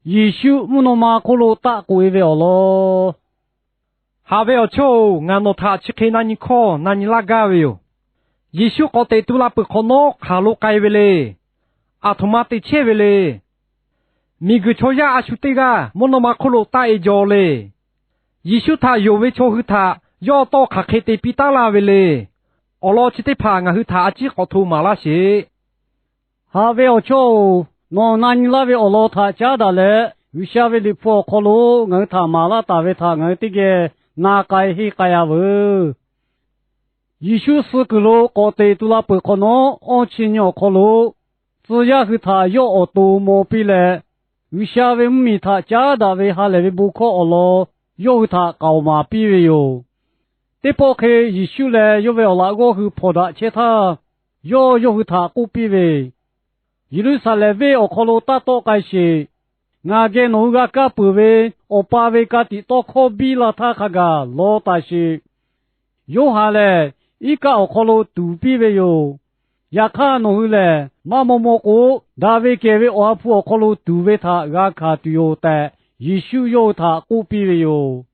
Yeˍsuˆ mvuhˇ naw ma hk'oˆ lo taˆ k'oꞈ e ve awˬ lawn. Haꞈ ve awˬ chawˇ-oˬ, ngaˬ nawˬ htaꞈ chi hk'e na nyi hkawˇ na nyi laˇ gaˇ ve yoˬ. Yeˍsuˆ k'awꞈ teꞈ tu la peuˬ hk'awꞈ nawˉ hk'aˬ lo k'ai ve le. Aˬ htoꞈ ma te chehˇ ve le. Miˬguiˬ chaw yaˇ a shu teˇ g'aˇ mvuhˇ naw ma hk'oˆ lo taˆ e jaw le. Yeˍsuˆ htaꞈ yonˍ ve chaw hui htaꞈ yawˇ tawˇ hk'aˬ hk'e te piˇ taˉ laˇ ve le. Awˬ lawn chi teˇ hpaˍ ngaˬ hui htaꞈ a ciˉ k'awꞈ hto maˍ laˇ sheˍ. Haꞈ ve awˬ chawˇ-oˬ, nawˬ na nyi laˇ ve awˬ lawn htaꞈ caˉ daꞈ leh, G'uiˬsha ve Liꞈ hpu awˬ hk'aw lo ngaˬ hui htaꞈ maˍ laˇ taˍ ve htaꞈ ngaˬ hui teˇ geh na k'ai henˇ k'ai-a veuˬ. Yeˍsuˆ suh kuiˬ lo k'awꞈ teꞈ tu la peuˬ hk'awꞈ nawˉ, awˇ chi nyi awˬ hk'aw lo tcuh yaˇ hui htaꞈ yawˇ awˬ to maw piˇ leh, G'uiˬsha ve mvuhˇmiˬ htaꞈ caˉ daꞈ ve ha lehˬ ve bon hkawˇ awˬ lawn yawˇ hui htaꞈ k'aoˍ maˍ piˇ ve yoˬ. Teˇ pawˆ hk'e Yeˍsuˆ leh yawˇ ve awˬ laꞈ g'awˇ hui hpawnˬ daꞈ chehˇ htaˇ, yawˇ yawˇ hui htaꞈ k'oˆ piˇ ve, Yeˍruˆsaˍlehnˍ venˇ awˬ hk'aw lo taˇ tawˆ k'ai sheˍ. Ngaˬ geh nawˬ hui g'a kaˇ peuˬ ve Awˬ pa ve ka tiꞈ tawˇ hkawˇ biˇ la htaˇ hk'a gaˬ law taˍ sheˍ. Yoˇhanˬ lehˬ, iˉ kaˆ awˬ hk'aw lo tuˍ piˇ ve yoˬ. Yaꞈ hk'aˇ, nawˬ hui lehˬ maˇ maw maw k'o, Daˍviˆ kehˬ ve Awˬ ha hpu awˬ hk'aw lo tuˍ ve htaꞈ g'a hkanˍ tuˬ yoˬ tehꞈ, Yeˍsuˆ yawˇ hui htaꞈ k'oˆ piˇ ve yoˬ.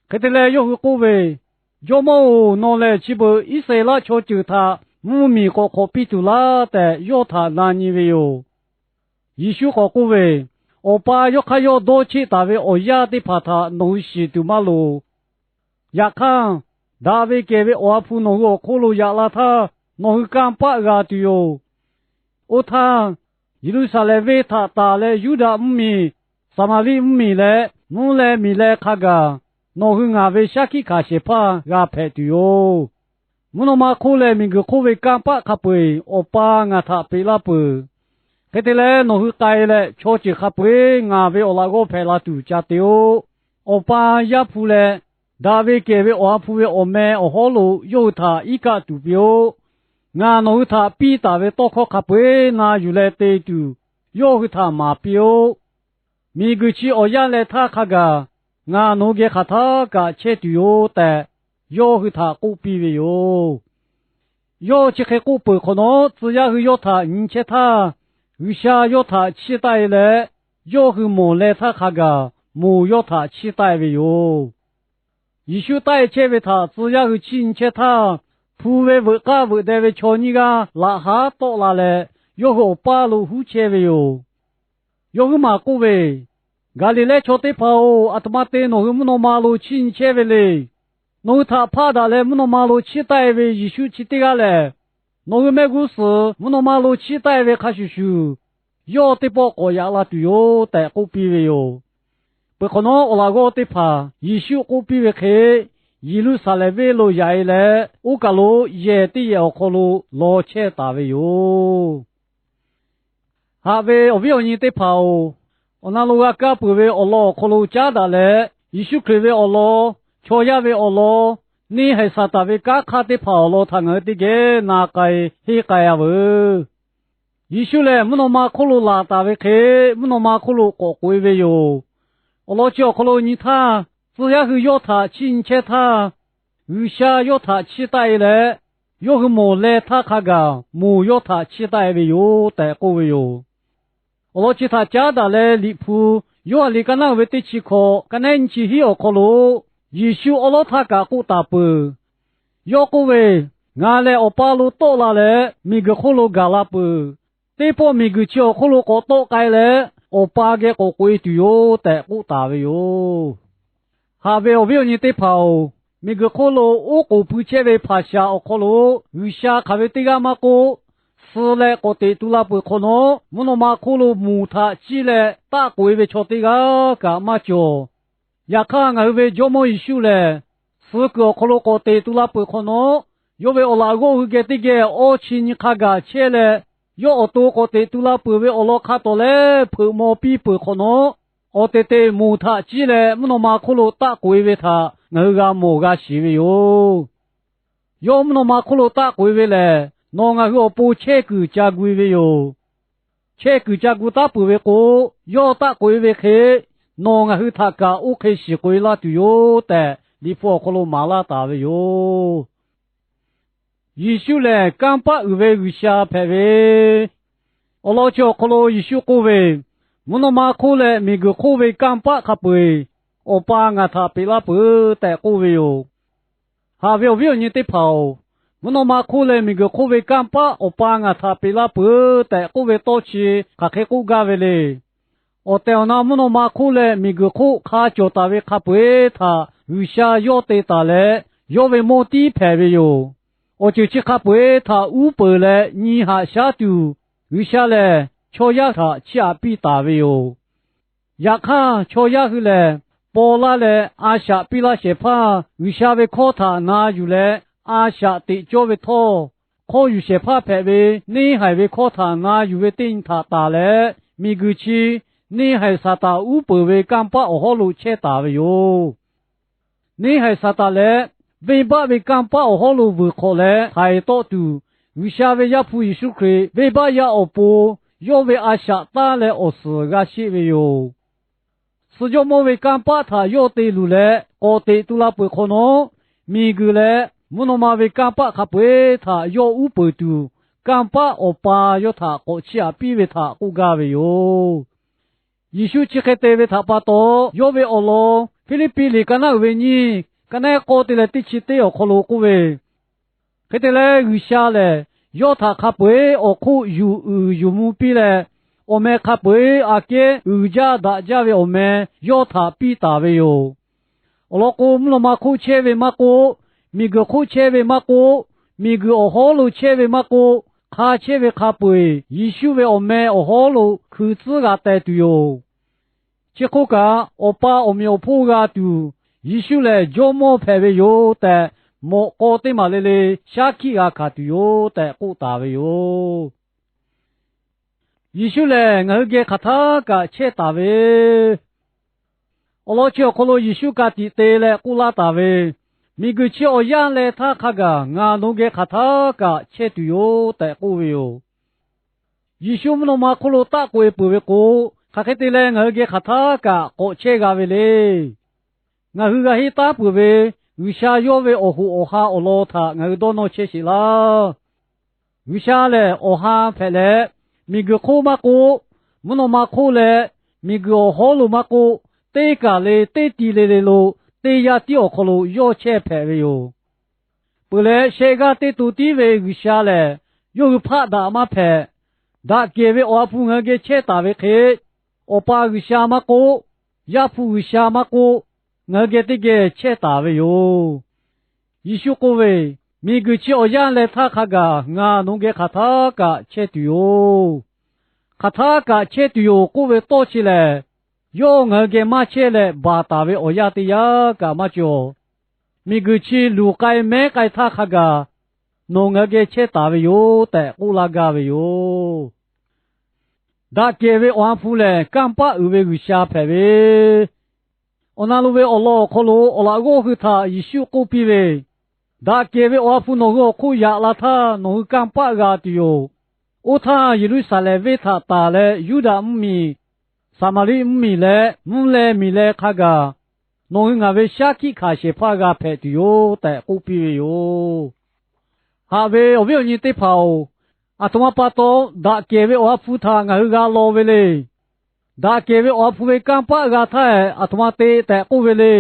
Hk'e te leh, yawˇ hui k'oˆ ve, Jawˇmawˇ-oˬ, nawˬ lehˬ chi beuꞈ Iˉsaˍreˍlaˆ chaw ceuˬ htaꞈ mvuhˇmiˬ k'awꞈ hk'awꞈ piˇ tuˬ laˇ tehꞈ, yawˇ htaꞈ na nyi ve yoˬ. Yeˍsuˆ k'awꞈ k'oˆ ve, Awˬ pa yawˇ hk'aˇ yawˇ dawˇ cheˆ taˍ ve awˬ yaˇ teˇ hpaˍ htaꞈ nawˬ hui shiˍ tuˬ maˇ loˍ. Yaꞈ hk'aˇ, Daˍviˆ kehˬ ve Awˬ ha hpu nawˬ hui awˬ hk'oˆ lo yaꞈ la htaˇ, nawˬ hui kanˇ paˆ g'a tuˬ yoˬ. Oˇ htaˇ, Yeˍruˆsaˍlehnˍ venˇ htaꞈ tanˬ leh Yuˇdaꞈ mvuhˇmiˬ, Saˍmaˍriˆ mvuhˇmiˬ leh mvuhˇ leh miˬ leh hk'a gaˬ, nawˬ hui ngaˬ ve shaˉ hkiˆ hkanˍ shehˍ hpaˇ g'a hpehꞈ tuˬ yoˬ. Mvuhˇ naw ma hk'oˆ leh miˬguiˬ hk'oˆ ve kanˇ paˆ hk'a peu-eˬ Awˬ pa ngaˬ htaꞈ peꞈ laˇ peuˬ. Hk'e te leh, nawˬ hui k'ai leh chaw ceuˬ hk'a peu-eˬ ngaˬ ve awˬ laꞈ g'awˇ hpehꞈ la tuˬ ca te-o. Awˬ pa Yaˇ hpu leh Daˍviˆ kehˬ ve Awˬ ha hpu ve awˬ meh awˬ hawˉ lo yawˇ hui htaꞈ iˉ kaˆ tuˍ piˇ-oˆ. Ngaˬ nawˬ hui htaꞈ piˇ taˍ ve tawˇ hkawˇ hk'a peu-eˬ na yuˬ leh te tuˬ, yawˇ hui htaꞈ maˍ piˇ-oˆ. Miˬguiˬ chi awˬ yanˇ leh htaˇ hk'a gaˬ, ngaˬ nawˬ hui geh hk'aˬ htaˇ kaꞈ chehˇ tuˬ yoˬ tehꞈ, yawˇ hui htaꞈ k'oˆ piˇ ve yoˬ. Yawˇ chi hk'e k'oˆ peuˬ hk'awꞈ nawˉ, tcuh yaˇ hui yawˇ htaꞈ nyi chehˇ htaˇ, G'uiˬsha yawˇ htaꞈ chiˇ taˆ e leh, yawˇ hui mawˬ leh htaˇ hk'a gaˬ moˬ yawˇ htaꞈ chiˇ taˆ e ve yoˬ. Yeˍsuˆ taˆ e chehˇ ve htaꞈ tcuh yaˇ hui chiˇ nyi chehˇ htaˇ, hpu ve veuꞈ k'aˇ veuꞈ deh ve chaw nyiˇ g'aˇ laꞈ haˉ tawˆ la leh, yawˇ hui awˬ paˇ lo huˉ chehˇ ve yoˬ. Yawˇ huiˉ maˬ k'oˆ ve, Gaˍliˍlehˇ chaw teˇ hpaˍ-oˬ, aˬ htoꞈ ma te nawˬ hui mvuhˇ naw ma lo chiˇ nyi chehˇ ve le. Nawˬ hui htaꞈ hpaˆ daꞈ leh mvuhˇ naw ma lo chiˇ taˆ e ve Yeˍsuˆ chi teˇ g'aˇ lehˬ, nawˬ hui mehˆ g'uˇ suhˍ mvuhˇ naw ma lo chiˇ taˆ e ve hk'a shuˍ shuˍ, yawˇ teˇ pawˆ k'awꞈ yaꞈ la tuˬ yoˬ tehꞈ k'oˆ piˇ ve yoˬ. Peuˬ hk'awꞈ nawˉ, awˬ laꞈ g'awˇ teˇ hpaˍ Yeˍsuˆ k'oˆ piˇ ve hk'e, Yeˍruˆsaˍlehnˍ venˇ lo yaꞈ e leh, oˇ kaˬ lo yehˬ teˇ yehˬ awˬ hk'aw lo lawˬ chehˇ taˍ ve yoˬ. Haꞈ ve awˬ viˉ awˬ nyi teˇ hpaˍ-oˬ, awˬ na lo g'a kaˇ peuˬ ve awˬ lawn awˬ hk'aw lo caˉ daꞈ leh, Yeˍsuˆ Hkriꞈ ve awˬ lawn, chaw yaˇ ve awˬ lawn, neˇ haiˬ Saˍtanˍ ve kanˉ hk'aˇ teˇ hpaˍ awˬ lawn htaꞈ ngaˬ hui teˇ geh na k'ai henˇ k'ai-a veuˬ. Yeˍsuˆ lehˬ, mvuhˇ naw ma hk'oˆ lo laˬ taˍ ve hk'e, mvuhˇ naw ma hk'oˆ lo k'awꞈ k'oꞈ e ve yoˬ. Awˬ lawn chi awˬ hk'aw lo nyi htaˇ, tcuh yaˇ hui yawˇ htaꞈ chiˇ nyi chehˇ htaˇ, G'uiˬsha yawˇ htaꞈ chiˇ taˆ e leh, yawˇ hui mawˬ leh htaˇ hk'a gaˬ moˬ yawˇ htaꞈ chiˇ taˆ e ve yoˬ tehꞈ k'oˆ ve yoˬ. Awˬ lawn chi htaꞈ caˉ daꞈ leh, Liꞈ hpu Yoˇhanˬ liꞈ ka naˉ uiˍ ve teˇ chi hkawꞈ, ka nehˉ nyiˇ chi hiˉ awˬ hk'aw lo, Yeˍsuˆ awˉ lawˉ htaˇ kaꞈ k'oˆ taˍ peuˬ. Yawˇ k'oˆ ve, Ngaˬ lehˬ Awˬ pa lo tawˆ la leh miˬguiˬ hk'oˆ lo gaˬ la peuˬ. Teˇ pawˆ miˬguiˬ chi awˬ hk'oˆ lo k'awꞈ tawˆ k'ai leh, Awˬ pa geh k'awꞈ k'oꞈ e tuˬ yoˬ tehꞈ k'oˆ taˍ ve yoˬ. Haꞈ ve awˬ viˉ awˬ nyi teˇ hpaˍ-oˬ, miˬguiˬ hk'oˆ lo oˉ k'oˍ pui chehˇ ve hpaˍ shaˍ awˬ hk'aw lo, G'uiˬsha hk'aˬ ve teˇ g'aˇ maˇ k'oˆ, suh leh k'awꞈ teꞈ tu la peuˬ hk'awꞈ nawˉ, mvuhˇ naw ma hk'oˆ lo moˬ htaꞈ ciˇ leh taˆ k'oꞈ e ve chaw teˇ g'aˇ kaꞈ maˇ cawˬ. Yaꞈ hk'aˇ, ngaˬ hui ve Jawˇmawˇ Yeˍsuˆ lehˬ, suh kuiˬ awˬ hk'aw lo k'awꞈ teꞈ tu la peuˬ hk'awꞈ nawˉ, yawˇ ve awˬ laꞈ g'awˇ hui geh teˇ geh awˇ chi nyi hk'a gaˬ chehˇ leh, yawˇ awˬ to k'awꞈ teꞈ tu la peuˬ ve awˬ lawn hk'a tawˍ leh hpeuꞈ maw piˇ peuˬ hk'awꞈ nawˉ, awˬ teꞈ teꞈ moˬ htaꞈ ciˇ leh mvuhˇ naw ma hk'oˆ lo taˆ k'oꞈ e ve htaꞈ ngaˬ hui g'a mawˬ g'a shiˍ ve yoˬ. Yawˇ mvuhˇ naw ma hk'oˆ lo taˆ k'oꞈ e ve lehˬ, nawˬ ngaˬ hui awˬ pon chehˇ kuiˬ ca gu e ve yoˬ. Chehˇ kuiˬ ca gu taˉ peuˬ ve k'o, yawˇ taˆ k'oꞈ e ve hk'e nawˬ ngaˬ hui htaꞈ kaꞈ oˇ hk'e shiˍ k'oꞈ e laˇ tuˬ yoˬ tehꞈ, Liꞈ hpu awˬ hk'aw lo maˍ laˇ taˍ ve yoˬ. Yeˍsuˆ lehˬ, kanˇ paˆ uiˍ ve G'uiˬsha hpehꞈ ve. Awˬ lawn chi awˬ hk'aw lo Yeˍsuˆ k'oˆ ve, Mvuhˇ naw ma hk'oˆ leh miˬguiˬ hk'oˆ ve kanˇ paˆ hk'a peu-eˬ Awˬ pa ngaˬ htaꞈ peꞈ laˇ peuˬ tehꞈ k'oˆ ve yoˬ. Haꞈ ve awˬ viˉ awˬ nyi teˇ hpaˍ-oˬ, mvuhˇ naw ma hk'oˆ leh miˬguiˬ hk'oˆ ve kanˇ paˆ Awˬ pa ngaˬ htaꞈ peꞈ laˇ peuˬ tehꞈ k'oˆ ve tawˇ chi hk'aˬ hk'e k'oˆ gaˇ ve le. Awˬ tehˬ awˬ na mvuhˇ naw ma hk'oˆ leh miˬguiˬ hk'oˆ hk'a cawˬ taˍ ve hk'a peu-eˬ htaꞈ G'uiˬsha yawˇ te taˍ leh, yawˇ ve mawˇ tiˉ hpehꞈ ve yoˬ. Awˬ ceuˬ chi hk'a peu-eˬ htaꞈ uˉ peunˍ leh nyi haꞈ shaˉ tuˬ, G'uiˬsha lehˬ chaw yaˇ htaꞈ chiˇ aꞈ piˇ taˍ ve yoˬ. Yaꞈ hk'aˇ, chaw yaˇ hui lehˬ paw laˇ leh a shaꞈ piˇ laˇ shehˍ hpaˇ G'uiˬsha ve hkawˇ htaꞈ na yuˬ leh a shaꞈ teꞈ cawˇ ve htawˇ, hk'aw yuˬ shehˍ hpaˇ hpehꞈ ve neˇ haiˬ ve hkawˇ htaꞈ na yuˬ ve teˇ nyi htaꞈ tanˬ leh, miˬguiˬ chi neˇ haiˬ Saˍtanˍ uˉ peunˍ ve kanˇ paˆ awˬ hawˉ lo chehˇ taˍ ve yoˬ. Neˇ haiˬ Saˍtanˍ leh venˇbaˆ ve kanˇ paˆ awˬ hawˉ lo vuiˬ hk'awꞈ leh htaiˍ tawˆ tuˬ, G'uiˬsha ve Yaˇ hpu Yeˍsuˆ Hkriꞈ venˇbaˆ yaˇ awˬ pon yawˇ ve a shaꞈ tanˇ leh awˬ suhˍ g'a sheˆ ve yoˬ. Suh jawˇmawˇ ve kanˇ paˆ htaꞈ yawˇ te luˬ leh k'awꞈ teꞈ tu la peuˬ hk'awꞈ nawˉ, miˬguiˬ leh mvuhˇ naw ma ve kanˇ paˆ hk'a peu-eˬ htaꞈ yawˇ uˉ peunˍ tuˬ, kanˇ paˆ Awˬ pa yawˇ htaꞈ k'awꞈ chiˇ aꞈ piˇ ve htaꞈ k'oˆ gaˇ ve yoˬ. Yeˍsuˆ chi hk'e te ve htaꞈ pa taw, yawˇ ve awˬ lawn Hpiˇliˇpiˆ liꞈ ka naˉ uiˍ ve nyiˇ, ka naˉ k'awˇ te leh teˇ chi teˇ awˬ hk'aw lo k'oˆ ve, Hk'e te leh, G'uiˬsha lehˬ yawˇ htaꞈ hk'a peu-eˬ awˬ hk'oˆ yuˬ uiˍ yuˬ mvuh piˇ leh, awˬ meh hk'a peu-eˬ aꞈ kehˉ uiˍ jaˇ daꞈ jaˇ ve awˬ meh yawˇ htaꞈ piˇ taˍ ve yoˬ. Awˬ lawn k'o, mvuhˇ naw ma hk'oˆ chehˇ ve maˇ k'oˆ, miˬguiˬ hk'oˆ chehˇ ve maˇ k'oˆ, miˬguiˬ awˬ hawˉ lo chehˇ ve maˇ k'oˆ, hk'a chehˇ ve hk'a peu-eˬ Yeˍsuˆ ve awˬ meh awˬ hawˉ lo hkui tcuhˉ g'a teh tuˬ yoˬ. Chi hk'oˆ kaꞈ, Awˬ pa awˬ meꞈ awˬ hponˇ g'a tuˬ, Yeˍsuˆ lehˬ jawˇmawˇ hpehꞈ ve yoˬ tehꞈ, mawꞈ k'aw teˇ maˬ le le shaˉ hkiˆ g'a hkanˍ tuˬ yoˬ tehꞈ k'oˆ taˍ ve yoˬ. Yeˍsuˆ lehˬ ngaˬ hui geh hk'aˬ htaˇ kaꞈ chehˇ taˍ ve, awˬ lawn chi awˬ hk'aw lo Yeˍsuˆ ka tiꞈ te leh k'oˆ laˇ taˍ ve, Miˬguiˬ chi awˬ yanˇ leh htaˇ hk'a gaˬ ngaˬ nawˬ geh hk'aˬ htaˇ kaꞈ chehˇ tuˬ yoˬ tehꞈ k'oˆ ve yoˬ. Yeˍsuˆ mvuhˇ naw ma hk'oˆ lo taˆ k'oꞈ e peuˬ ve k'o, hk'aˬ hk'e te leh ngaˬ hui geh hk'aˬ htaˇ kaꞈ k'awꞈ chehˇ g'a ve le. Ngaˬ hui g'a henˇ taˉ peuˬ ve G'uiˬsha yawˇ ve awˬ hoꞈ awˬ ha awˬ lawn htaꞈ ngaˬ hui dawˇ nawˇ chehˇ sheˍ laˇ. G'uiˬsha lehˬ awˬ ha hpehꞈ leh, miˬguiˬ hk'oˆ maˇ k'oˆ, mvuhˇ naw ma hk'oˆ leh miˬguiˬ awˬ hawˉ lo maˇ k'oˆ, teˇ kaˬ le teˇ ti le le lo teˇ yanˇ tiˉ awˬ hk'aw lo yawˇ chehˇ hpehꞈ ve yoˬ. Peuˬ leh, shehˆ g'aˇ teˇ to tiˉ ve G'uiˬsha lehˬ, yawˇ hui hpaˆ daꞈ maˇ hpehꞈ. Daꞈ kehˬ ve Awˬ ha hpu ngaˬ hui geh chehˇ taˍ ve hk'e, Awˬ pa G'uiˬsha maˇ k'oˆ, Yaˇ hpu G'uiˬsha maˇ k'oˆ, ngaˬ hui geh teˇ geh chehˇ taˍ ve yoˬ. Yeˍsuˆ k'oˆ ve, Miˬguiˬ chi awˬ yanˇ leh htaˇ hk'a gaˬ ngaˬ nawˬ hui geh hk'aˬ htaˇ kaꞈ chehˇ tuˬ yoˬ. Hk'aˬ htaˇ kaꞈ chehˇ tuˬ yoˬ k'oˆ ve tawˇ chi lehˬ, yawˇ ngaˬ hui geh maˇ chehˇ leh baˬ taˍ ve awˬ yanˇ teˇ yanˇ kaꞈ maˇ cawˬ. Miˬguiˬ chi luˬ k'ai mehˉ k'ai htaˇ hk'a gaˬ nawˬ ngaˬ hui geh chehˇ taˍ ve yoˬ tehꞈ k'oˆ laˇ gaˇ ve yoˬ. Daꞈ kehˬ ve Awˬ ha hpu lehˬ kanˇ paˆ uiˍ ve G'uiˬsha hpehꞈ ve, awˬ na lo ve awˬ lawn awˬ hk'aw lo awˬ laꞈ g'awˇ hui htaꞈ Yeˍsuˆ k'oˆ piˇ ve, Daꞈ kehˬ ve Awˬ ha hpu nawˬ hui awˬ hk'oˆ yaꞈ la htaˇ nawˬ hui kanˇ paˆ g'a tuˬ yoˬ. Oˇ htaˇ Yeˍruˆsaˍlehnˍ venˇ htaꞈ tanˬ leh Yuˇdaꞈ mvuhˇmiˬ, Saˍmaˍriˆ mvuhˇmiˬ leh mvuhˇ leh miˬ leh hk'a gaˬ nawˬ hui ngaˬ ve shaˉ hkiˆ hkanˍ shehˍ hpaˇ g'a hpehꞈ tuˬ yoˬ tehꞈ k'oˆ piˇ ve yoˬ. Haꞈ ve awˬ viˉ awˬ nyi teˇ hpaˍ-oˬ, aˬ htoꞈ ma pa taw daꞈ kehˬ ve Awˬ ha hpu htaꞈ ngaˬ hui g'a law ve le. Daꞈ kehˬ ve Awˬ ha hpu ve kanˇ paˆ g'a htaˇ ehˍ, aˬ htoꞈ ma te tehꞈ k'oˆ ve le.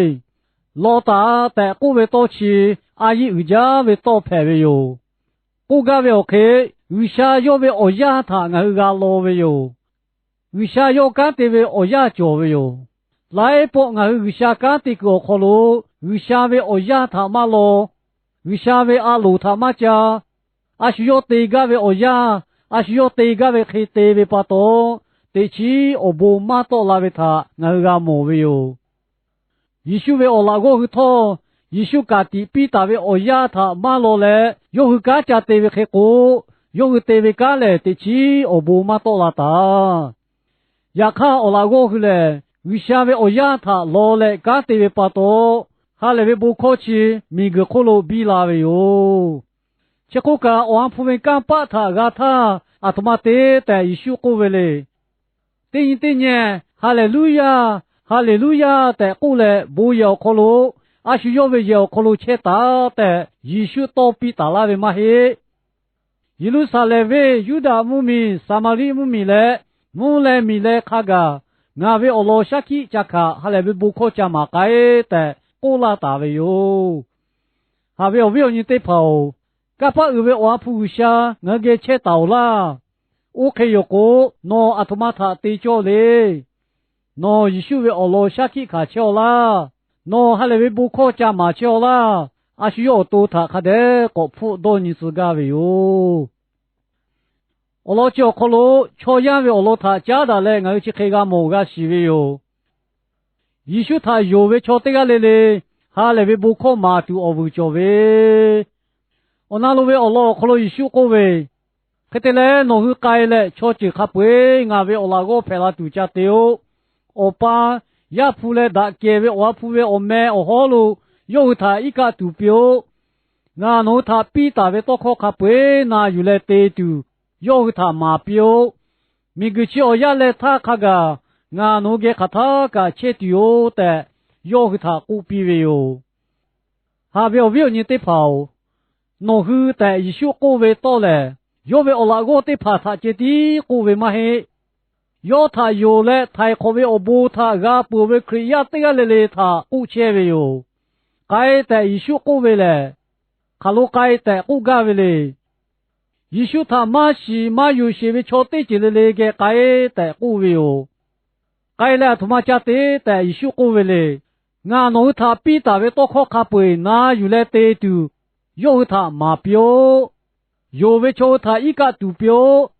Law taˍ tehꞈ k'oˆ ve tawˇ chi a yiˆ uiˍ jaˇ ve tawˇ hpehꞈ ve yoˬ. K'oˆ gaˇ ve awˬ hk'e, G'uiˬsha yawˇ ve awˬ yaˇ htaꞈ ngaˬ hui g'a law ve yoˬ. G'uiˬsha yawˇ kanˉ te ve awˬ yaˇ cawˬ ve yoˬ. Laiˉ pawˆ ngaˬ hui G'uiˬsha kanˉ te kuiˬ awˬ hk'aw lo G'uiˬsha ve awˬ yaˇ htaꞈ maˇ law, G'uiˬsha ve a loˍ htaꞈ maˇ ca, a shu yawˇ te gaˇ ve awˬ yaˇ, a shu yawˇ te gaˇ ve hk'e te ve pa taw, teꞈ chiˉ awˬ bon maˇ tawˆ la ve htaꞈ ngaˬ hui g'a mawˬ ve yoˬ. Yeˍsuˆ ve awˬ laꞈ g'awˇ hui htawˇ, Yeˍsuˆ ka tiꞈ piˇ taˍ ve awˬ yaˇ htaꞈ maˇ law leh yawˇ hui kanˉ ca te ve hk'e k'o, yawˇ hui te ve kanˉ lehˬ teꞈ chiˉ awˬ bon maˇ tawˆ la taˍ. Yaꞈ hk'aˇ, awˬ laꞈ g'awˇ hui lehˬ G'uiˬsha ve awˬ yaˇ htaꞈ law leh kanˉ te ve pa taw, ha lehˬ ve bon hkawˇ chi miˬguiˬ hk'oˆ lo biˇ la ve yoˬ. Chi hk'oˆ kaꞈ, Awˬ ha hpu ve kanˇ paˆ htaꞈ g'a htaˇ aˬ htoꞈ ma te tehꞈ Yeˍsuˆ k'oˆ ve le. Teˇ nyi teˇ nyi, Haˍleˍluˇyaˇ, Haˍleˍluˇyaˇ tehꞈ k'oˆ leh, bon yehˬ awˬ hk'aw lo a shu yawˇ ve yehˬ awˬ hk'aw lo chehˇ taˍ tehꞈ Yeˍsuˆ tawˇ piˇ taˍ laˇ ve maˇ heˆ. Yeˍruˆsaˍlehnˍ venˇ, Yuˇdaꞈ mvuhˇmiˬ, Saˍmaˍriˆ mvuhˇmiˬ leh mvuhˇ leh miˬ leh hk'a gaˬ ngaˬ ve awˬ lawn shaˉ hkiˆ ca hkanˍ, ha lehˬ ve bon hkawˇ ca maˍ k'ai tehꞈ k'oˆ laˇ taˍ ve yoˬ. Haꞈ ve awˬ viˉ awˬ nyi teˇ hpaˍ-oˬ, kanˇ paˆ uiˍ ve Awˬ ha hpu G'uiˬsha ngaˬ hui geh chehˇ taˍ-oˬ laˇ. Oˇ hk'e yoˬ k'o, nawˬ aˬ htoꞈ ma htaꞈ te cawˇ le. Nawˬ Yeˍsuˆ ve awˬ lawn shaˉ hkiˆ hkanˍ chehˇ-aw laˇ. Nawˬ ha lehˬ ve bon hkawˇ ca maˍ chehˇ-aw laˇ. A shu yawˇ awˬ to htaꞈ hk'a dehꞈ k'awꞈ hpfuhˆ dawˇ nyi tcuh gaˇ ve yoˬ. Awˬ lawn chi awˬ hk'aw lo chaw yaˇ ve awˬ lawn htaꞈ caˉ daꞈ leh ngaˬ hui chi hk'e g'a mawˬ g'a shiˍ ve yoˬ. Yeˍsuˆ htaꞈ yonˍ ve chaw teˇ g'aˇ le le ha lehˬ ve bon hkawˇ maˍ tuˬ awˬ vuiˬ cawˬ ve, awˬ na lo ve awˬ lawn awˬ hk'aw lo Yeˍsuˆ k'oˆ ve, hk'e te leh nawˬ hui k'ai leh chaw ceuˬ hk'a peu-eˬ ngaˬ ve awˬ laꞈ g'awˇ hpehꞈ la tuˬ ca te-o. Awˬ pa, Yaˇ hpu leh Daꞈ kehˬ ve Awˬ ha hpu ve awˬ meh awˬ hawˉ lo yawˇ hui htaꞈ iˉ kaˆ tuˬ piˇ-oˆ. Ngaˬ nawˬ hui htaꞈ piˇ taˍ ve tawˇ hkawˇ hk'a peu-eˬ na yuˬ leh te tuˬ yawˇ hui htaꞈ maˍ piˇ-oˆ. Miˬguiˬ chi awˬ yaˇ leh htaˇ hk'a gaˬ ngaˬ nawˬ hui geh hk'aˬ htaˇ kaꞈ chehˇ tuˬ yoˬ tehꞈ, yawˇ hui htaꞈ k'oˆ piˇ ve yoˬ. Haꞈ ve awˬ viˉ awˬ nyi teˇ hpaˍ-oˬ, nawˬ hui tehꞈ Yeˍsuˆ k'oˆ ve tawˇ lehˬ, yawˇ ve awˬ laꞈ g'awˇ teˇ hpaˍ htaꞈ ceh tiˉ k'oˆ ve maˇ heˆ. Yawˇ htaꞈ yonˍ leh htaiˍ hk'awꞈ ve awˬ bon htaꞈ g'a peuˬ ve Hkriꞈ yaˇ teˇ g'aˇ le le htaꞈ k'oˆ chehˇ ve yoˬ. K'ai tehꞈ Yeˍsuˆ k'oˆ ve lehˬ, hk'aˬ lo k'ai tehꞈ k'oˆ gaˇ ve le. Yeˍsuˆ htaꞈ maˇ shiˍ maˇ yonˍ sheˍ ve chaw teˇ ceuˬ le le geh k'ai tehꞈ k'oˆ ve yoˬ. K'ai leh aˬ htoꞈ ma ca te tehꞈ Yeˍsuˆ k'oˆ ve le. Ngaˬ nawˬ hui htaꞈ piˇ taˍ ve tawˇ hkawˇ hk'a peu-eˬ na yuˬ leh te tuˬ, yawˇ hui htaꞈ maˍ piˇ-oˆ. Yonˍ ve chaw hui htaꞈ iˉ kaˆ tuˬ piˇ-oˆ.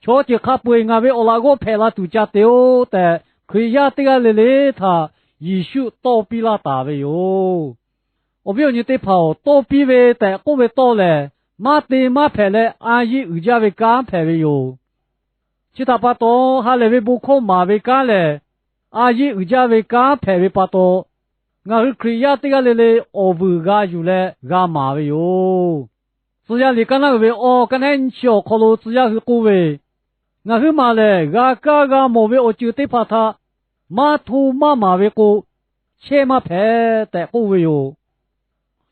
Chaw ceuˬ hk'a peu-eˬ ngaˬ ve awˬ laꞈ g'awˇ hpehꞈ la tuˬ ca te-oˆ tehꞈ, Hkriꞈ yaˇ teˇ g'aˇ le le htaꞈ Yeˍsuˆ tawˇ piˇ laˇ taˍ ve yoˬ. Awˬ viˉ awˬ nyi teˇ hpaˍ-oˬ, tawˇ piˇ ve tehꞈ k'oˆ ve tawˇ lehˬ, maˇ te maˇ hpehꞈ leh a yiˆ uiˍ jaˇ ve kanˉ hpehꞈ ve yoˬ. Chi htaꞈ pa taw, ha lehˬ ve bon hkawˇ maˍ ve kanˉ lehˬ, a yiˆ uiˍ jaˇ ve kanˉ hpehꞈ ve pa taw, ngaˬ hui Hkriꞈ yaˇ teˇ g'aˇ le le awˬ vuiˬ g'a yuˬ leh g'a maˍ ve yoˬ. Tcuh yaˇ liꞈ kaˇ naˉ uiˍ ve awˬ kaˇ nehˉ nyiˇ chi awˬ hk'aw lo tcuh yaˇ hui k'oˆ ve, Ngaˬ huiˉ maˬ lehˬ g'a kaˇ g'a mawˬ ve awˬ ceuˬ teˇ hpaˍ htaꞈ maˇ hto maˇ maˍ ve k'o, chehˇ maˇ hpehꞈ tehꞈ k'oˆ ve yoˬ.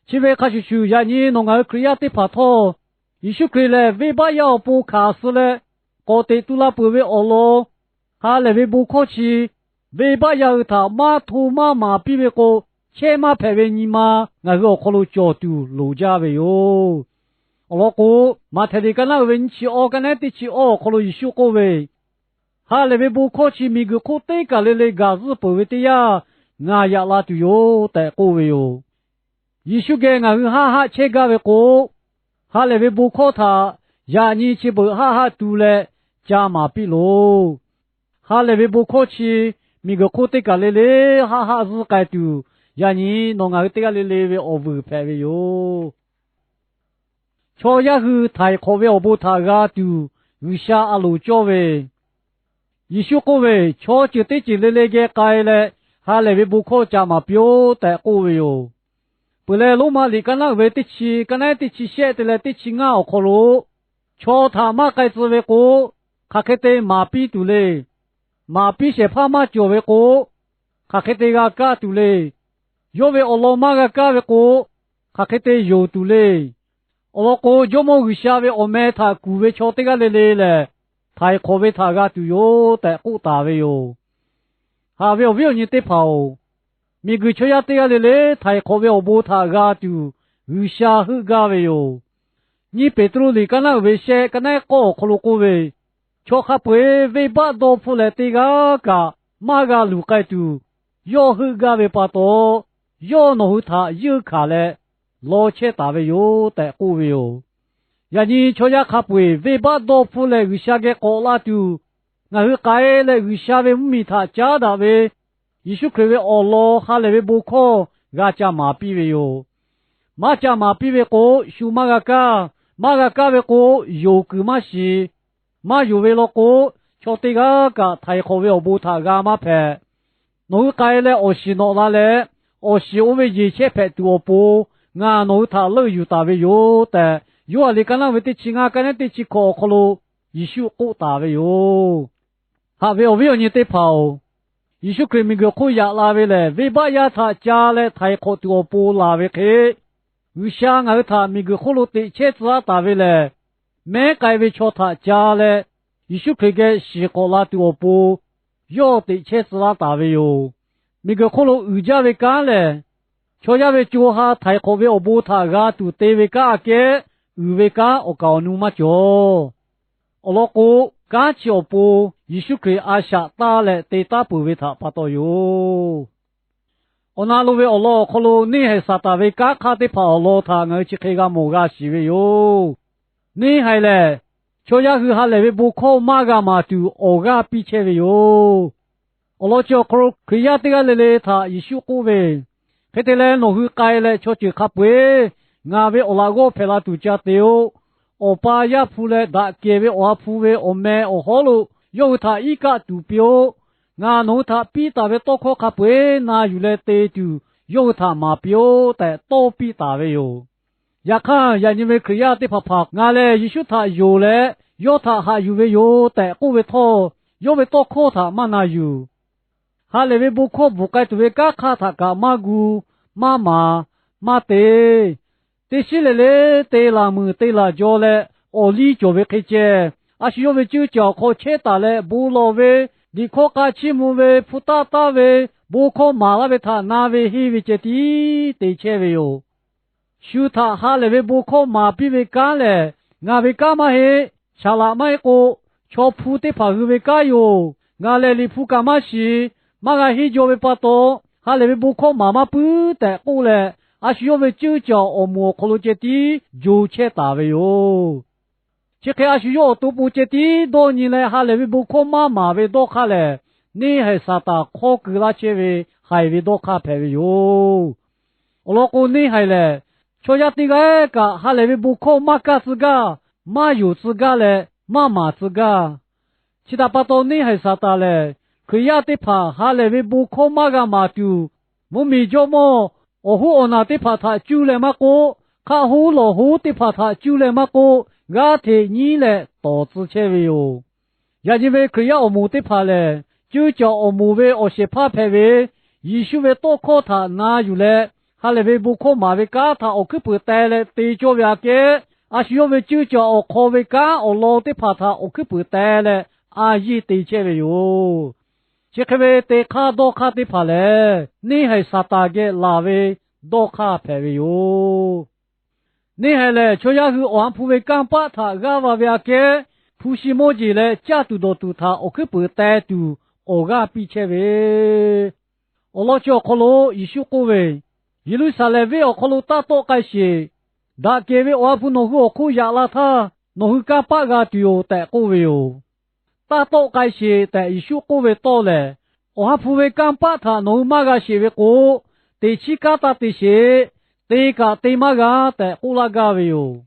Chi ve hk'a shuˍ shuˍ, yaꞈ nyi nawˬ ngaˬ hui Hkriꞈ yaˇ teˇ hpaˍ htawˇ, Yeˍsuˆ Hkriꞈ lehˬ venˇbaˆ yaˇ awˬ pon hkanˍ suh leh k'awꞈ teꞈ tu la peuˬ ve awˬ lawn, ha lehˬ ve bon hkawˇ chi venˇbaˆ yaˇ hui htaꞈ maˇ hto maˇ maˍ piˇ ve k'o, chehˇ maˇ hpehꞈ ve nyi ma ngaˬ hui awˬ hk'aw lo cawˬ tuˬ loˍ jaˇ ve yoˬ. Awˬ lawn k'o, Maꞈhtehˍ liꞈ kaˇ naˉ uiˍ ve nyiˇ chi awˬ kaˇ nehˉ teˇ chi awˬ awˬ hk'aw lo Yeˍsuˆ k'oˆ ve, Ha lehˬ ve bon hkawˇ chi miˬguiˬ hk'oˆ teˇ kaˬ le le gaˬ zuhˇ peuˬ ve teˇ yanˇ, ngaˬ yaꞈ la tuˬ yoˬ tehꞈ k'oˆ ve yoˬ. Yeˍsuˆ geh ngaˬ hui haˆ haˆ chehˇ gaˇ ve k'o, ha lehˬ ve bon hkawˇ htaꞈ yaꞈ nyi chi beuꞈ haˆ haˆ tu leh ca maˍ piˇ loˬ. Ha lehˬ ve bon hkawˇ chi miˬguiˬ hk'oˆ teˇ kaˬ le le haˆ haˆ zuhˇ k'ai tuˬ, yaꞈ nyi nawˬ ngaˬ hui teˇ g'aˇ le le ve awˬ vuiˬ hpehꞈ ve yoˬ. Chaw yaˇ hui htaiˍ hk'awꞈ ve awˬ bon htaꞈ g'a tuˬ G'uiˬsha a loˍ cawˇ ve, Yeˍsuˆ k'oˆ ve, Chaw ceuˬ teˇ ceuˬ le le geh k'ai leh, ha lehˬ ve bon hkawˇ ca maˍ piˇ-oˆ tehꞈ k'oˆ ve yoˬ. Peuˬ leh, Roˉmaꞈ liꞈ kaˇ naˉ uiˍ ve teˇ chi kaˇ nehˉ teˇ chi shehˆ te leh teˇ chi ngaˇ awˬ hk'aw lo, Chaw htaꞈ maˇ k'ai tcuh ve k'o, hk'aˬ hk'e te maˍ piˇ tuˬ le. Maˍ piˇ shehˍ hpaˇ maˇ cawˬ ve k'o, hk'aˬ hk'e te g'a kaˇ tuˬ le. Yawˇ ve awˬ lawn maˇ g'a kaˇ ve k'o, hk'aˬ hk'e te yonˍ tuˬ le. Awˬ lawn k'o, Jawˇmawˇ G'uiˬsha ve awˬ meh htaꞈ kuˬ ve chaw teˇ g'aˇ le le lehˬ, htaiˍ hk'awꞈ ve htaꞈ g'a tuˬ yoˬ tehꞈ k'oˆ taˍ ve yoˬ. Haꞈ ve awˬ viˉ awˬ nyi teˇ hpaˍ-oˬ, miˬguiˬ chaw yaˇ teˇ g'aˇ le le htaiˍ hk'awꞈ ve awˬ bon htaꞈ g'a tuˬ G'uiˬsha heuˆ gaˇ ve yoˬ. Nyiˇ Peˍtruˆ liꞈ kaˇ naˉ uiˍ ve shehˆ kaˇ nehˉ k'awˇ awˬ hk'aw lo k'oˆ ve, Chaw hk'a peu-eˬ venˇbaˆ dawˇ hpfuhˇ leh teˇ g'aˇ kaꞈ maˇ g'a luˬ k'ai tuˬ, yawˇ heuˆ gaˇ ve pa taw, yawˇ nawˬ hui htaꞈ yeunˇ hkanˍ leh law chehˇ taˍ ve yoˬ tehꞈ k'oˆ ve yoˬ. Yaꞈ nyi chaw yaˇ hk'a peu-eˬ venˇbaˆ dawˇ hpfuhˇ leh G'uiˬsha geh k'awꞈ la tuˬ, ngaˬ hui k'ai leh G'uiˬsha ve mvuhˇmiˬ htaꞈ caˉ daꞈ ve, Yeˍsuˆ Hkriꞈ ve awˬ lawn ha lehˬ ve bon hkawˇ g'a ca maˍ piˇ ve yoˬ. Maˇ ca maˍ piˇ ve k'o, shu maˇ g'a kaˇ. Maˇ g'a kaˇ ve k'o, yonˍ kuiˬ maˇ shiˍ. Maˇ yonˍ ve law k'o, chaw teˇ g'aˇ kaꞈ htaiˍ hk'awꞈ ve awˬ bon htaꞈ g'a maˇ hpehꞈ. Nawˬ hui k'ai leh awˬ shiˍ nawꞈ la leh, awˬ shiˍ oˇ ve yeˬ chehˇ hpehꞈ tuˬ awˬ pon ngaˬ nawˬ hui htaꞈ leuˆ yuˬ taˍ ve yoˬ tehꞈ, Yoˇhanˬ liꞈ kaˇ naˉ ve teˇ chi ngaˇ kaˇ nehˉ teˇ chi hkawꞈ awˬ hk'aw lo Yeˍsuˆ k'oˆ taˍ ve yoˬ. Haꞈ ve awˬ viˉ awˬ nyi teˇ hpaˍ-oˬ, Yeˍsuˆ Hkriꞈ miˬguiˬ hk'oˆ yaꞈ la ve lehˬ, venˇbaˆ yaˇ htaꞈ ca leh htaiˍ hk'awꞈ tuˬ awˬ pon laˬ ve hk'e, G'uiˬsha ngaˬ hui htaꞈ miˬguiˬ hk'oˆ lo teꞈ chehˇ tcuh aˉ taˍ ve lehˬ, mehˉ k'ai ve chaw htaꞈ ca leh Yeˍsuˆ Hkriꞈ geh shiˍ k'awꞈ la tuˬ awˬ pon yawˇ teꞈ chehˇ tcuh laˇ taˍ ve yoˬ. Miˬguiˬ hk'oˆ lo uiˍ jaˇ ve kanˉ lehˬ, chaw yaˇ ve co ha htaiˍ hk'awꞈ ve awˬ bon htaꞈ g'a tuˬ te ve kanˉ aꞈ kehˉ uiˍ ve kanˉ awˬ kaˍ awˬ nu maˇ cawˬ. Awˬ lawn k'o, kanˉ chi awˬ pon Yeˍsuˆ Hkriꞈ a shaꞈ taˇ leh te taˉ peuˬ ve htaꞈ pa taw yoˬ. Awˬ na lo ve awˬ lawn awˬ hk'aw lo neˇ haiˬ Saˍtanˍ ve kanˉ hk'aˇ teˇ hpaˍ awˬ lawn htaꞈ ngaˬ hui chi hk'e g'a mawˬ g'a shiˍ ve yoˬ. Neˇ haiˬ lehˬ, chaw yaˇ hui ha lehˬ ve bon hkawˇ maˇ g'a maˍ tuˬ awˬ g'aˇ piˇ chehˇ ve yoˬ. Awˬ lawn chi awˬ hk'aw lo Hkriꞈ yaˇ teˇ g'aˇ le le htaꞈ Yeˍsuˆ k'oˆ ve, Hk'e te leh, nawˬ hui k'ai leh chaw ceuˬ hk'a peu-eˬ ngaˬ ve awˬ laꞈ g'awˇ hpehꞈ la tuˬ ca te-o. Awˬ pa Yaˇ hpu leh Daꞈ kehˬ ve Awˬ ha hpu ve awˬ meh awˬ hawˉ lo yawˇ hui htaꞈ iˉ kaˆ tuˬ piˇ-oˆ. Ngaˬ nawˬ hui htaꞈ piˇ taˍ ve tawˇ hkawˇ hk'a peu-eˬ na yuˬ leh te tuˬ yawˇ hui htaꞈ maˍ piˇ-oˆ tehꞈ tawˇ piˇ taˍ ve yoˬ. Yaꞈ hk'aˇ, yaꞈ nyi ve Hkriꞈ yaˇ teˇ hpaˍ hpaˍ, Ngaˬ lehˬ Yeˍsuˆ htaꞈ yonˍ leh yawˇ htaꞈ haꞈ yuˬ ve yoˬ tehꞈ k'oˆ ve htawˇ, yawˇ ve tawˇ hkawˇ htaꞈ maˇ na yuˬ. Ha lehˬ ve bon hkawˇ bvuhˬ k'ai tuˬ ve kanˉ hk'aˇ htaꞈ kaꞈ maˇ gu, maˇ maˍ, maˇ te. Teˇ shiˉ le le te laˬ muiˬ te laˬ jaw leh awˬ liˇ cawˬ ve hk'e ceh, a shu yawˇ ve ceuˇ caˬ awˬ hk'aw chehˇ taˍ leh bon lawˬ ve, liꞈ hkawˇ k'a chiˇ mvuh ve, hpu taˆ taˉ ve, bon hkawˇ maˍ laˇ ve htaꞈ na ve henˇ ve ceh tiˉ te chehˇ ve yoˬ. Shu htaꞈ ha lehˬ ve bon hkawˇ maˍ piˇ ve kanˉ lehˬ, ngaˬ ve kanˉ maˇ heˆ. Saˍ laꞈ maˇ heˆ k'o, chaw hpu teˇ hpaˍ hui ve kanˉ yoˬ. Ngaˬ lehˬ liꞈ hpu kaꞈ maˇ shiˍ. Maˇ g'a henˇ jaw ve pa taw, ha lehˬ ve bon hkawˇ maˍ maˇ puiˉ tehꞈ k'oˆ leh, a shu yawˇ ve ceuˇ caˬ awˬ moˍ awˬ hk'aw lo ceh tiˉ jo chehˇ taˍ ve yoˬ. Chi hk'e a shu yawˇ awˬ to pon ceh tiˉ dawˇ nyi leh ha lehˬ ve bon hkawˇ maˇ maˍ ve dawˇ hk'aˇ lehˬ, neˇ haiˬ Saˍtanˍ hk'awˇ keu laˇ chehˇ ve haiˬ ve dawˇ hk'aˇ hpehꞈ ve yoˬ. Awˬ lawn k'o, neˇ haiˬ lehˬ, chaw yaˇ teˇ g'aˇ kaꞈ ha lehˬ ve bon hkawˇ maˇ kaˇ tcuh gaˇ, maˇ yonˍ tcuh gaˇ leh maˇ maˍ tcuh gaˇ. Chi htaꞈ pa taw, neˇ haiˬ Saˍtanˍ lehˬ, Hkriꞈ yaˇ teˇ hpaˍ ha lehˬ ve bon hkawˇ maˇ g'a maˍ tuˬ, mvuhˇmiˬ jawˇmawˇ awˬ hoˉ awˬ naˬ teˇ hpaˍ htaꞈ cuˇ leh maˇ k'oˆ, hk'aˆ hoˉ lawˬ hoˉ teˇ hpaˍ htaꞈ cuˇ leh maˇ k'oˆ, g'aˇ hteꞈ nyiˉ leh tawˍ tcuh chehˇ ve yoˬ. Yaꞈ nyi ve Hkriꞈ yaˇ awˬ moˍ teˇ hpaˍ lehˬ, ceuˇ caˬ awˬ moˍ ve awˬ shehˍ hpaˇ hpehꞈ ve, Yeˍsuˆ ve tawˇ hkawˇ htaꞈ na yuˬ leh, ha lehˬ ve bon hkawˇ maˍ ve kanˉ htaꞈ awˬ hkuiˉ puiˍ teh leh te cawˇ ve aꞈ kehˉ, a shu yawˇ ve ceuˇ caˬ awˬ hk'aw ve kanˉ awˬ lawn teˇ hpaˍ htaꞈ awˬ hkuiˉ puiˍ teh leh a yiˇ te chehˇ ve yoˬ. Chi hk'e ve te hk'aˇ dawˇ hk'aˇ teˇ hpaˍ lehˬ, neˇ haiˬ Saˍtanˍ geh laˬ ve dawˇ hk'aˇ hpehꞈ ve yoˬ. Neˇ haiˬ lehˬ, chaw yaˇ hui Awˬ ha hpu ve kanˇ paˆ htaꞈ g'aˇ va ve aꞈ kehˉ, hpu shi mawˇ jeˬ leh caˇ tuˬ dawˬ tuˬ htaꞈ awˬ hkuiˉ puiˍ teh tuˬ awˬ g'aˇ piˇ chehˇ ve awˬ lawn chi awˬ hk'aw lo Yeˍsuˆ k'oˆ ve, Yeˍruˆsaˍlehnˍ venˇ awˬ hk'aw lo taˇ tawˆ k'ai sheˍ. Daꞈ kehˬ ve Awˬ ha hpu nawˬ hui awˬ hk'oˆ yaꞈ la htaˇ, nawˬ hui kanˇ paˆ g'a tuˬ yoˬ tehꞈ k'oˆ ve yoˬ. Taˇ tawˆ k'ai sheˍ tehꞈ Yeˍsuˆ k'oˆ ve tawˇ lehˬ, Awˬ ha hpu ve kanˇ paˆ htaꞈ nawˬ hui maˇ g'a sheˍ ve k'o, teꞈ chiˉ kanˉ taˇ te sheˍ. Te kaꞈ te maˇ g'a tehꞈ k'oˆ laˇ gaˇ ve yoˬ.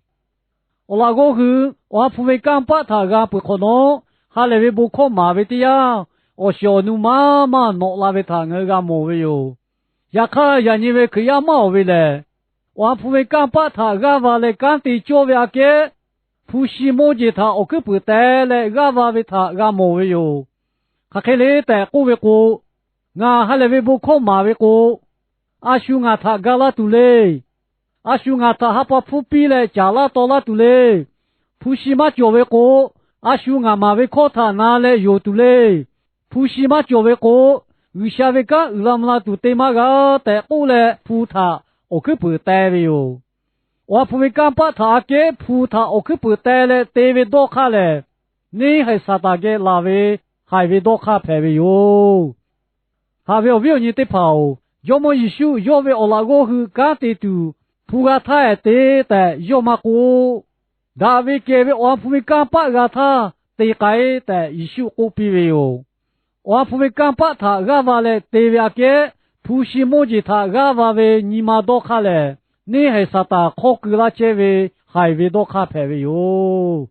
Awˬ laꞈ g'awˇ hui Awˬ ha hpu ve kanˇ paˆ htaꞈ g'a peuˬ hk'awꞈ nawˉ, ha lehˬ ve bon hkawˇ maˍ ve teˇ yanˇ, awˬ shiˍ awˬ nu maˇ maˇ nawꞈ la ve htaꞈ ngaˬ hui g'a mawˬ ve yoˬ. Yaꞈ hk'aˇ, yaꞈ nyi ve Hkriꞈ yaˇ maˇ awˬ ve lehˬ, Awˬ ha hpu ve kanˇ paˆ htaꞈ g'aˇ va leh kanˉ te cawˇ ve aꞈ kehˉ, hpu shi mawˇ jeˬ htaꞈ awˬ hkuiˉ puiˍ teh leh g'aˇ va ve htaꞈ g'a mawˬ ve yoˬ. Hk'aˬ hk'e le tehꞈ k'oˆ ve k'o, ngaˬ ha lehˬ ve bon hkawˇ maˍ ve k'o, a shu ngaˬ htaꞈ ga laˇ tuˬ le. A shu ngaˬ htaꞈ ha pa hpfuhˇ piˇ leh caˍ laˇ taw laˇ tuˬ le. Hpu shi maˇ cawˬ ve k'o, a shu ngaˬ maˍ ve hkawˇ htaꞈ na leh yonˍ tuˬ le. Hpu shi maˇ cawˬ ve k'o, G'uiˬsha ve kanˉ uiˍ la mvuh la tuˬ te maˇ g'a tehꞈ k'oˆ leh, hpu htaꞈ awˬ hkuiˉ puiˍ teh ve yoˬ. Awˬ ha hpu ve kanˇ paˆ htaꞈ aꞈ kehˉ hpu htaꞈ awˬ hkuiˉ puiˍ teh leh te ve dawˇ hk'aˇ lehˬ, neˇ haiˬ Saˍtanˍ geh laˬ ve haiˬ ve dawˇ hk'aˇ hpehꞈ ve yoˬ. Haꞈ ve awˬ viˉ awˬ nyi teˇ hpaˍ-oˬ, Jawˇmawˇ Yeˍsuˆ yawˇ ve awˬ laꞈ g'awˇ hui kanˉ te tuˬ hpu g'a htaˇ ehˍ te tehꞈ yawˇ maˇ k'oˆ. Daꞈ ve kehˬ ve Awˬ ha hpu ve kanˇ paˆ g'a htaˇ te k'ai tehꞈ Yeˍsuˆ k'oˆ piˇ ve yoˬ. Awˬ ha hpu ve kanˇ paˆ htaꞈ g'aˇ va leh te ve aꞈ kehˉ, hpu shi mawˇ jeˬ htaꞈ g'aˇ va ve nyi ma dawˇ hk'aˇ lehˬ, neˇ haiˬ Saˍtanˍ hk'awˇ keu laˇ chehˇ ve haiˬ ve dawˇ hk'aˇ hpehꞈ ve yoˬ.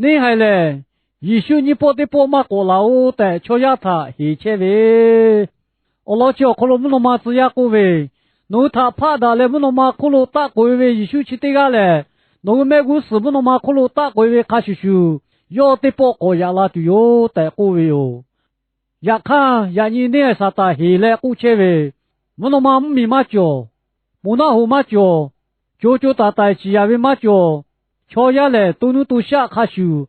Neˇ haiˬ lehˬ, Yeˍsuˆ nyiˇ pawˆ teˇ pawˆ maˇ k'awꞈ laˬ-oˬ tehꞈ chaw yaˇ htaꞈ heˍ chehˇ ve. Awˬ lawn chi awˬ hk'aw lo mvuhˇ naw ma tcuh yaˇ k'oˆ ve, Nawˬ hui htaꞈ hpaˆ daꞈ leh mvuhˇ naw ma hk'oˆ lo taˆ k'oꞈ e ve Yeˍsuˆ chi teˇ g'aˇ lehˬ, nawˬ hui mehˆ g'uˇ suhˍ mvuhˇ naw ma hk'oˆ lo taˆ k'oꞈ e ve hk'a shuˍ shuˍ, yawˇ teˇ pawˆ k'awꞈ yaꞈ la tuˬ yoˬ tehꞈ k'oˆ ve yoˬ. Yaꞈ hk'aˇ, yaꞈ nyi neˇ haiˬ Saˍtanˍ heˍ leh k'oˆ chehˇ ve, Mvuhˇ naw ma mvuhˇmiˬ maˇ cawˬ. Moˍ naˆ hoꞈ maˇ cawˬ. Co co taiˍ taiˍ ciˍ yanˍ ve maˇ cawˬ. Chaw yaˇ lehˬ, to nuˇ to shaˆ hk'a shuˍ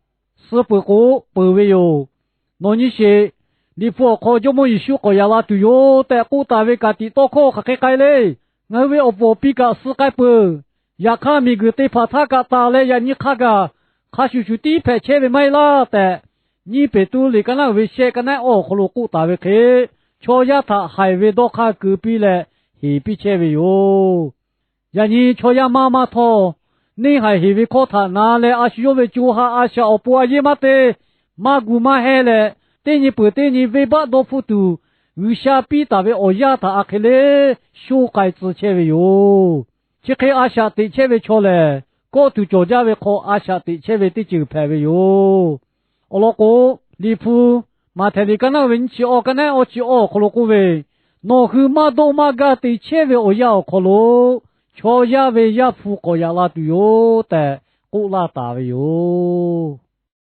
suh peuˬ k'o peuˬ ve yoˬ. Nawˬ nyi sheˍ. Liꞈ hpu awˬ hk'aw Jawˇmawˇ Yeˍsuˆ k'awꞈ yaꞈ la tuˬ yoˬ tehꞈ k'oˆ taˍ ve kaꞈ tiꞈ tawˇ hkawˇ hk'aˬ hk'e k'ai le. Ngaˬ hui ve awˬ puˍ awˬ pi kaꞈ suh k'ai peuˬ. Yaꞈ hk'aˇ, miˬguiˬ te hpaˍ htaˇ kaꞈ taˍ leh yaꞈ nyi hk'a gaˬ hk'a shuˍ shuˍ tiˉ hpehꞈ chehˇ ve maˇ heˆ laˇ tehꞈ, nyiˇ Peˍtruˆ liꞈ ka naˉ uiˍ ve shehˆ ka naˉ awˬ hk'aw lo k'oˆ taˍ ve hk'e, chaw yaˇ htaꞈ haiˬ ve dawˇ hk'aˇ keu piˇ leh heˍ piˇ chehˇ ve yoˬ. Yaꞈ nyi chaw yaˇ maˇ maˇ htawˇ, neˇ haiˬ heˍ ve hkawˇ htaꞈ na leh a shu yawˇ ve co ha a shaꞈ awˬ pon a yeˇ maˇ te, maˇ gu maˇ hehnˇ leh, teˇ nyi peuˬ teˇ nyi venˇbaˆ dawˇ hpfuhˆ tuˬ, G'uiˬsha piˇ taˍ ve awˬ yaˇ htaꞈ a hk'e le shoˇ k'ai tcuh chehˇ ve yoˬ. Chi hk'e a shaꞈ teꞈ chehˇ ve chaw lehˬ, kawˆ tuˬ cawˬ jaˇ ve hk'aw a shaꞈ teꞈ chehˇ ve teˇ ceuˬ hpehꞈ ve yoˬ. Awˬ lawn k'o, Liꞈ hpu Maꞈhtehˍ liꞈ ka naˉ uiˍ ve nyiˇ chi awˇ ka naˉ awˇ chi awˇ awˬ hk'aw lo k'oˆ ve, Nawˬ hui maˇ dawˇ maˇ gaˇ te chehˇ ve awˬ yanˇ awˬ hk'aw lo, chaw yaˇ ve Yaˇ hpu k'awꞈ yaꞈ la tuˬ yoˬ tehꞈ k'oˆ laˇ taˍ ve yoˬ.